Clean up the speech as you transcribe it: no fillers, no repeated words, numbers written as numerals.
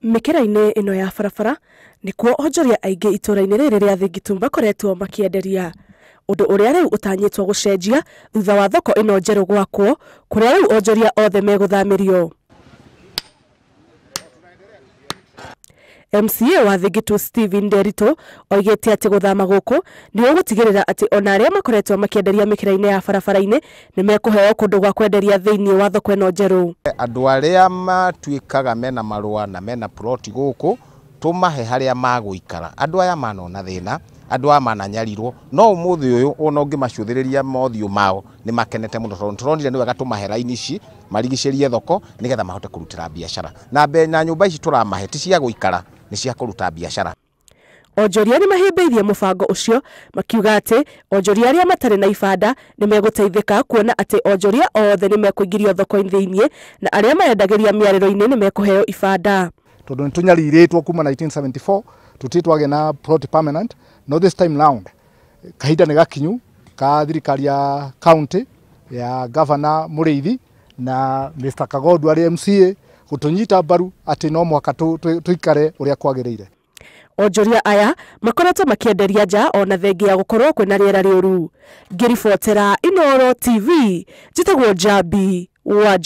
Mĩkĩra-inĩ ĩno ya barabara nĩkuo onjoria aingĩ itũra-inĩ rĩrĩ rĩa Thingitũ makoretwo makĩenderia, ũndũ ũrĩa rĩu ũtanyĩtwo gũcenjia thutha wa thoko ĩno njerũ gwakwo, kũrĩa rĩu onjoria othe megũthamĩrio. MCA wa Thingitũ Stephen Nderitu oigĩte atĩ gũthama gũkũ nĩ gũgũtigĩrĩra atĩ ona arĩa makoretwo makĩenderia mĩkĩra-inĩ ya barabara-inĩ nĩ mekũheo kũndũ gwa kwenderia thĩinĩ wa thoko ĩno njerũ. Andũ arĩa matuĩkaga mena marũa na mena ploti gũkũ tũmahe harĩa magũikara. Andũ aya manona thĩna, andũ aya mananyarirwo, no ũmũthĩ ũyũ ona ũngĩmacũthĩrĩria mothiũ mao nĩ makenete mũno tondũ tũronire nĩ wega tũmahe raini ici marigicĩrie thoko nĩgetha mahote kũrutĩra biacara. Na nyũmba ici tũramahe ti cia gũikara, nĩ cia kũruta biacara. Onjoria nĩ mahĩmbĩirie mũbango ũcio makiuga atĩ onjoria arĩa matarĩ na ibanda nĩ megũteithĩka kuona atĩ onjoria othe nĩ mekũingĩrio thoko-inĩ thĩinĩ na arĩa marendagĩria mĩarĩro-inĩ nĩ mekũheo ibanda. Tondũ nĩ tũnyarirĩtwo kuma 1974 tũtirĩ twagĩa na plot permanent, no this time round kahinda nĩ gakinyu ka thirikari ya county ya Governor Mũrĩithi na Mr. Kagondu arĩ MCA gũtũnyita mbaru atĩ no mũhaka tũikare ũrĩa kwagĩrĩire. Onjoria aya makoretwo makĩenderia nja ona thengia ya gũkorwo kwĩna rĩera rĩũru. Ngĩribotera Inooro TV, njĩtagwo Njambi wa Nja.